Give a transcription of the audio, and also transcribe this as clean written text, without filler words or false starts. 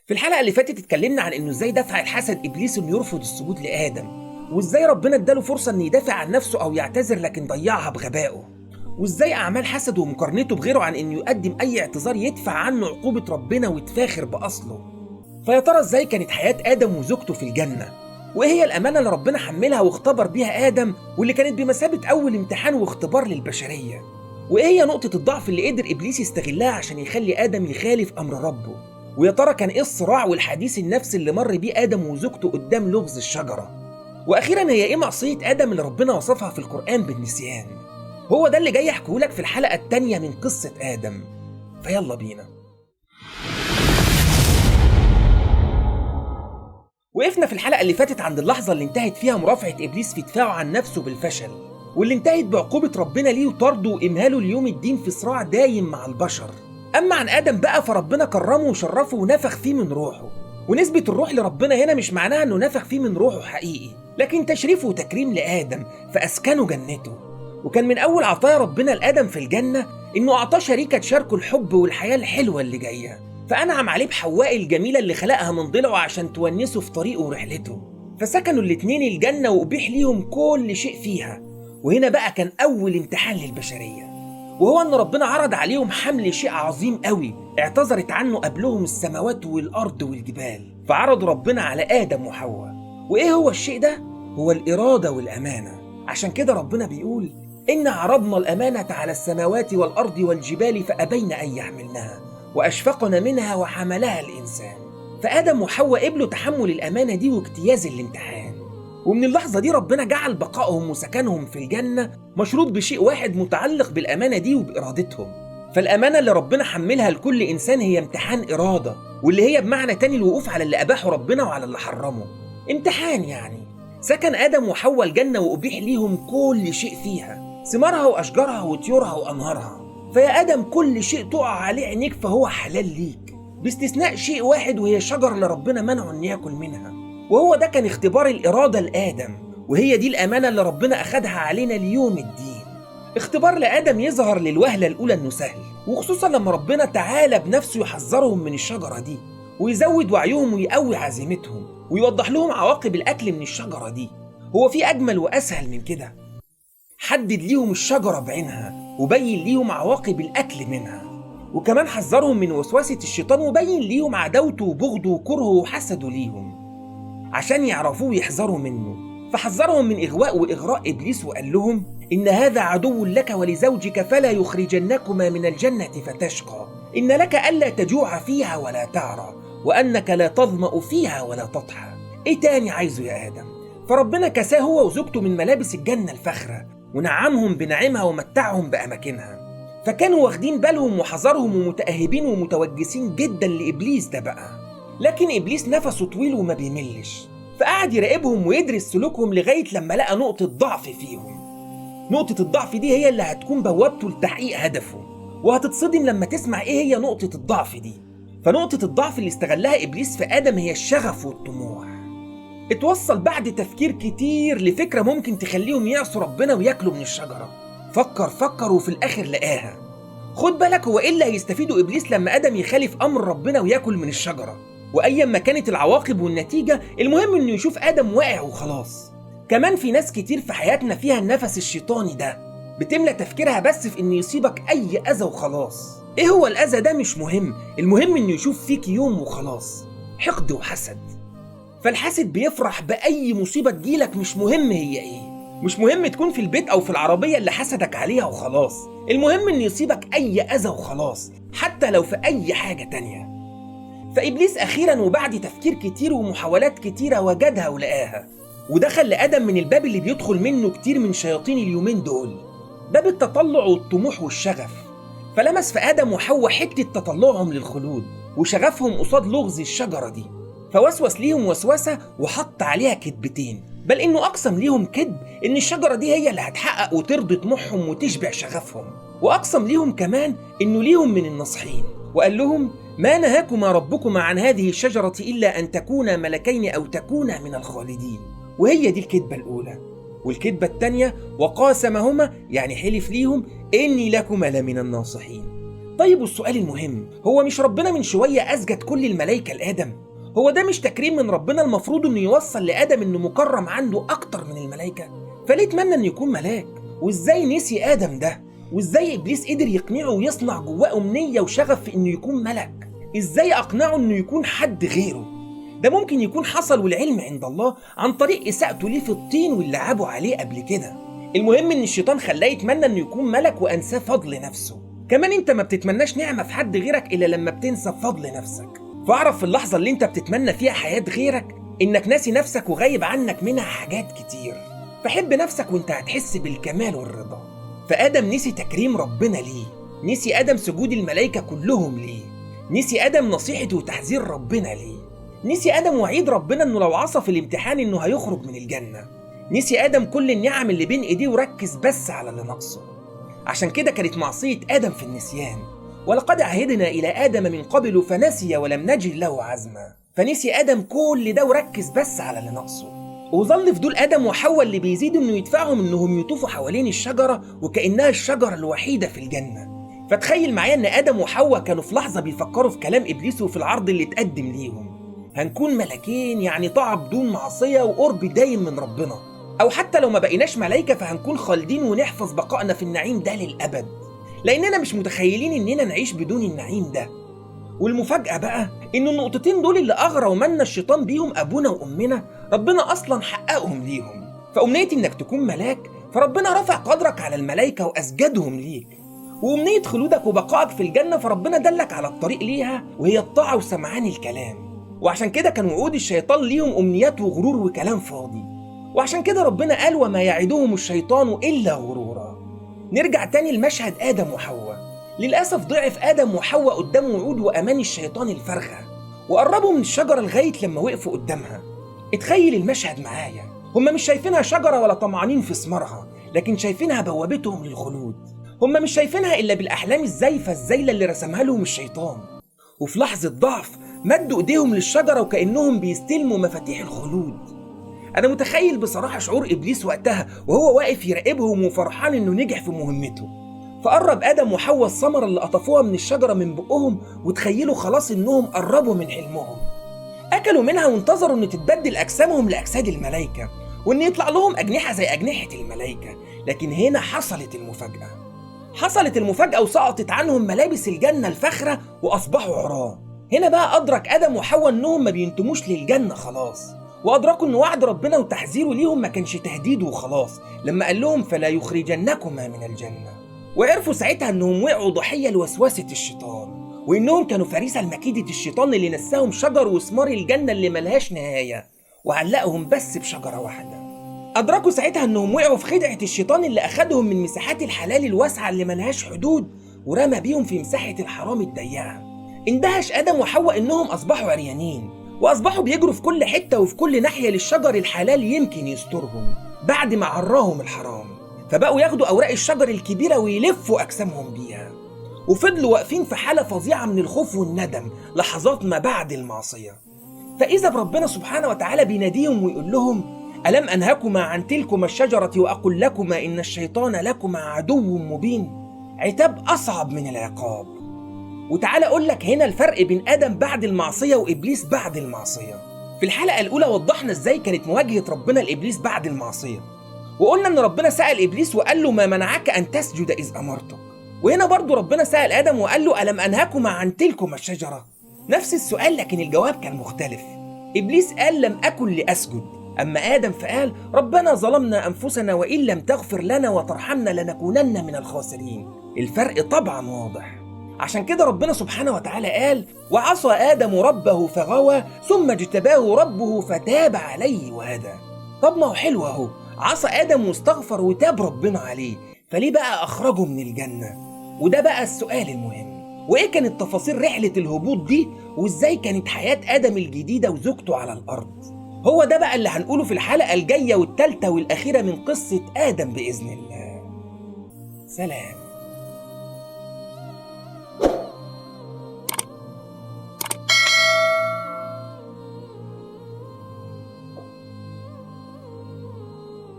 في الحلقة اللي فاتت اتكلمنا عن انه ازاي دفع الحسد ابليس انه يرفض السجود لآدم، وازاي ربنا اداله فرصة انه يدافع عن نفسه او يعتذر لكن ضيعها بغبائه، وازاي اعمال حسده ومقارنته بغيره عن انه يقدم اي اعتذار يدفع عنه عقوبة ربنا ويتفاخر بأصله. فيا ترى ازاي كانت حياة آدم وزوجته في الجنة؟ وايه هي الأمانة اللي ربنا حملها واختبر بيها آدم واللي كانت بمثابة أول امتحان واختبار للبشرية؟ وايه هي نقطة الضعف اللي قدر إبليس يستغلها عشان يخلي آدم يخالف أمر ربه؟ ويا ترى كان ايه الصراع والحديث النفسي اللي مر بيه آدم وزوجته قدام لغز الشجرة؟ وأخيرا هي ايه معصية آدم اللي ربنا وصفها في القرآن بالنسيان؟ هو ده اللي جاي احكيهولك في الحلقة التانية من قصة آدم، فيلا بينا. وقفنا في الحلقة اللي فاتت عند اللحظة اللي انتهت فيها مرافعة إبليس في دفاعه عن نفسه بالفشل، واللي انتهت بعقوبة ربنا ليه وطرده وإمهاله ليوم الدين في صراع دايم مع البشر. أما عن آدم بقى فربنا كرمه وشرفه ونفخ فيه من روحه، ونسبة الروح لربنا هنا مش معناها إنه نفخ فيه من روحه حقيقي، لكن تشريفه وتكريم لآدم فأسكنه جنته. وكان من أول عطايا ربنا لآدم في الجنة إنه أعطاه شريكة تشاركه الحب والحياة الحلوة اللي جاية، فأنعم عليه بحواء الجميلة اللي خلقها من ضلعه عشان تونسه في طريقه ورحلته. فسكنوا الاتنين الجنة وأبيح ليهم كل شيء فيها. وهنا بقى كان أول امتحان للبشرية، وهو أن ربنا عرض عليهم حمل شيء عظيم قوي اعتذرت عنه قبلهم السماوات والأرض والجبال، فعرضوا ربنا على آدم وحواء. وإيه هو الشيء ده؟ هو الإرادة والأمانة. عشان كده ربنا بيقول: إن عرضنا الأمانة على السماوات والأرض والجبال فأبين أن يحملنها وأشفقن منها وحملها الإنسان. فآدم وحواء قبلوا تحمل الأمانة دي واجتياز الامتحان. ومن اللحظة دي ربنا جعل بقائهم وسكنهم في الجنة مشروط بشيء واحد متعلق بالأمانة دي وبإرادتهم. فالأمانة اللي ربنا حملها لكل إنسان هي امتحان إرادة، واللي هي بمعنى تاني الوقوف على اللي أباحه ربنا وعلى اللي حرمه. امتحان يعني. سكن آدم وحواء الجنة وأبيح ليهم كل شيء فيها، ثمارها وأشجارها وطيورها وأنهارها. فيا آدم كل شيء تقع عليه عينيك فهو حلال ليك، باستثناء شيء واحد وهي الشجرة اللي ربنا منعه إن ياكل منها. وهو ده كان اختبار الإرادة لآدم، وهي دي الأمانة اللي ربنا أخدها علينا ليوم الدين. اختبار لآدم يظهر للوهلة الأولى إنه سهل، وخصوصا لما ربنا تعالى بنفسه يحذرهم من الشجرة دي ويزود وعيهم ويقوي عزيمتهم ويوضح لهم عواقب الأكل من الشجرة دي. هو في أجمل وأسهل من كده؟ حدد ليهم الشجرة بعينها وبين ليهم عواقب الأكل منها، وكمان حذرهم من وسوسة الشيطان وبين ليهم عداوته وبغضه وكرهه وحسده ليهم عشان يعرفوه ويحذروا منه. فحذرهم من إغواء وإغراء إبليس وقال لهم: إن هذا عدو لك ولزوجك فلا يخرجنكما من الجنة فتشقى، إن لك ألا تجوع فيها ولا تعرى، وأنك لا تظمأ فيها ولا تضحى. إيه تاني عايزه يا آدم؟ فربنا كساه هو وزوجته من ملابس الجنة الفخرة ونعمهم بنعيمها ومتعهم بأماكنها. فكانوا واخدين بالهم وحذرهم ومتأهبين ومتوجسين جدا لإبليس ده بقى. لكن إبليس نفسه طويل وما بيملش، فقعد يراقبهم ويدرس سلوكهم لغاية لما لقى نقطة ضعف فيهم. نقطة الضعف دي هي اللي هتكون بوابته لتحقيق هدفه، وهتتصدم لما تسمع إيه هي نقطة الضعف دي. فنقطة الضعف اللي استغلها إبليس في آدم هي الشغف والطموح. اتوصل بعد تفكير كتير لفكرة ممكن تخليهم يعصوا ربنا وياكلوا من الشجرة. فكر وفي الآخر لقاها. خد بالك، هو إيه اللي هيستفيده إبليس لما آدم يخالف أمر ربنا وياكل من الشجرة؟ وأيا ما كانت العواقب والنتيجة، المهم إنه يشوف آدم واقع وخلاص. كمان في ناس كتير في حياتنا فيها النفس الشيطاني ده، بتملى تفكيرها بس في إنه يصيبك أي أذى وخلاص. إيه هو الأذى ده؟ مش مهم، المهم إنه يشوف فيك يوم وخلاص. حقد وحسد. فالحاسد بيفرح بأي مصيبة تجيلك، مش مهم هي إيه، مش مهم تكون في البيت أو في العربية اللي حسدك عليها وخلاص، المهم إنه يصيبك أي أذى وخلاص، حتى لو في أي حاجة تانية. فإبليس أخيراً وبعد تفكير كتير ومحاولات كتيرة وجدها ولقاها، ودخل لآدم من الباب اللي بيدخل منه كتير من شياطين اليومين دول، باب التطلع والطموح والشغف. فلمس في آدم وحواء حتة تطلعهم للخلود وشغفهم قصاد لغز الشجرة دي، فوسوس ليهم وسوسة وحط عليها كذبتين، بل إنه أقسم ليهم كذب إن الشجرة دي هي اللي هتحقق وترضي طموحهم وتشبع شغفهم، وأقسم ليهم كمان إنه ليهم من الناصحين، وقال لهم: ما نهاكما ربكما عن هذه الشجرة إلا أن تكونا ملكين أو تكونا من الخالدين. وهي دي الكذبة الأولى. والكذبة الثانية: وقاسمهما، يعني حلف ليهم، إني لكما لمن الناصحين. طيب والسؤال المهم، هو مش ربنا من شوية أسجد كل الملائكة لآدم؟ هو ده مش تكريم من ربنا المفروض إنه يوصل لآدم إنه مكرم عنده أكتر من الملائكة؟ فليه اتمنى إنه يكون ملاك؟ وإزاي نسي آدم ده؟ وإزاي إبليس قدر يقنعه ويصنع جواه أمنية وشغف في إنه يكون ملك؟ إزاي أقنعه إنه يكون حد غيره؟ ده ممكن يكون حصل والعلم عند الله عن طريق إساءته ليه في الطين واللي لعبوا عليه قبل كده. المهم إن الشيطان خلاه يتمنى إنه يكون ملك وأنساه فضل نفسه. كمان أنت ما بتتمناش نعمة في حد غيرك إلا لما بتنسى فضل نفسك. فاعرف في اللحظة اللي أنت بتتمنى فيها حياة غيرك إنك ناسي نفسك وغايب عنك منها حاجات كتير. فحب نفسك وأنت هتحس بالكمال والرضا. فآدم نسي تكريم ربنا ليه، نسي آدم سجود الملائكة كلهم ليه، نسي آدم نصيحة وتحذير ربنا ليه، نسي آدم وعيد ربنا إنه لو عصى في الامتحان إنه هيخرج من الجنة، نسي آدم كل النعم اللي بين إيديه وركز بس على اللي ناقصه. عشان كده كانت معصية آدم في النسيان. ولقد عهدنا إلى آدم من قبل فنسي ولم نجد له عزما. فنسي آدم كل ده وركز بس على اللي ناقصه. وظل فضول آدم وحواء اللي بيزيد إنه يدفعهم إنهم يطوفوا حوالين الشجرة وكأنها الشجرة الوحيدة في الجنة. فتخيل معايا إن آدم وحواء كانوا في لحظة بيفكروا في كلام إبليس وفي العرض اللي اتقدم ليهم. هنكون ملكين، يعني طاعة بدون معصية وقرب دايم من ربنا، أو حتى لو ما بقيناش ملايكة فهنكون خالدين ونحفظ بقائنا في النعيم ده للأبد، لأننا مش متخيلين إننا نعيش بدون النعيم ده. والمفاجأة بقى إن النقطتين دول اللي أغرى ومنى الشيطان بيهم أبونا وأمنا ربنا أصلا حققهم ليهم. فأمنية إنك تكون ملاك فربنا رفع قدرك على الملايكة وأسجدهم ليك، وأمنية خلودك وبقائك في الجنة فربنا دلك على الطريق ليها وهي الطاعة وسمعان الكلام. وعشان كده كان وعود الشيطان ليهم أمنيات وغرور وكلام فاضي. وعشان كده ربنا قال وما يعدهم الشيطان إلا غرورا. نرجع تاني لمشهد آدم وحواء. للأسف ضعف آدم وحواء قدام وعود وأمان الشيطان الفارغة، وقربوا من الشجرة لغاية لما وقفوا قدامها. اتخيل المشهد معايا، هم مش شايفينها شجرة ولا طمعانين في ثمارها، لكن شايفينها بوابتهم للخلود. هم مش شايفينها إلا بالأحلام الزايفة الزايلة اللي رسمها لهم الشيطان. وفي لحظة ضعف مدوا إيديهم للشجرة وكأنهم بيستلموا مفاتيح الخلود. أنا متخيل بصراحة شعور إبليس وقتها وهو واقف يراقبهم وفرحان إنه نجح في مهمته. فقرب آدم وحواء الثمرة اللي قطفوها من الشجرة من بقهم، وتخيلوا خلاص إنهم قربوا من حلمهم. أكلوا منها وانتظروا إن تتبدل أجسامهم لأجساد الملائكة وإن يطلع لهم أجنحة زي أجنحة الملائكة. لكن هنا حصلت المفاجأة. حصلت المفاجأة وسقطت عنهم ملابس الجنة الفاخرة وأصبحوا عراة. هنا بقى أدرك آدم وحواء إنهم ما بينتموش للجنة خلاص، وأدركوا إن وعد ربنا وتحذيره ليهم ما كانش تهديد وخلاص لما قال لهم فلا يخرجنكما من الجنة. وعرفوا ساعتها إنهم وقعوا ضحية لوسوسة الشيطان، وإنهم كانوا فريسة لمكيدة الشيطان اللي نساهم شجر وثمار الجنة اللي ملهاش نهاية وعلقهم بس بشجرة واحدة. أدركوا ساعتها إنهم وقعوا في خدعة الشيطان اللي أخدهم من مساحات الحلال الواسعة اللي ملهاش حدود ورمى بيهم في مساحة الحرام الضيقة. اندهش آدم وحواء إنهم أصبحوا عريانين وأصبحوا بيجروا في كل حتة وفي كل ناحية للشجر الحلال يمكن يسترهم بعد ما عراهم الحرام. فبقوا ياخدوا أوراق الشجر الكبيرة ويلفوا أجسامهم بيها، وفضلوا واقفين في حالة فظيعة من الخوف والندم لحظات ما بعد المعصية. فإذا بربنا سبحانه وتعالى بيناديهم ويقول لهم ألم أنهكما عن تلكما الشجرة وأقول لكما إن الشيطان لكما عدو مبين. عتاب أصعب من العقاب. وتعالى أقول لك هنا الفرق بين آدم بعد المعصية وإبليس بعد المعصية. في الحلقة الأولى وضحنا إزاي كانت مواجهة ربنا لإبليس بعد المعصية، وقلنا إن ربنا سأل إبليس وقال له ما منعك أن تسجد إذ أمرتك. وهنا برضو ربنا سأل آدم وقال له ألم أنهكما عن تلكما الشجرة؟ نفس السؤال لكن الجواب كان مختلف. إبليس قال لم أكن لأسجد، أما آدم فقال ربنا ظلمنا أنفسنا وإن لم تغفر لنا وترحمنا لنكونن من الخاسرين. الفرق طبعا واضح. عشان كده ربنا سبحانه وتعالى قال وعصى آدم ربه فغوى ثم اجتباه ربه فتاب عليه وهدى. طب ما هو حلو اهو، عصى آدم واستغفر وتاب ربنا عليه، فليه بقى أخرجه من الجنة؟ وده بقى السؤال المهم. وإيه كانت تفاصيل رحلة الهبوط دي، وإزاي كانت حياة آدم الجديدة وزوجته على الأرض؟ هو ده بقى اللي هنقوله في الحلقة الجاية والتالتة والأخيرة من قصة آدم بإذن الله. سلام.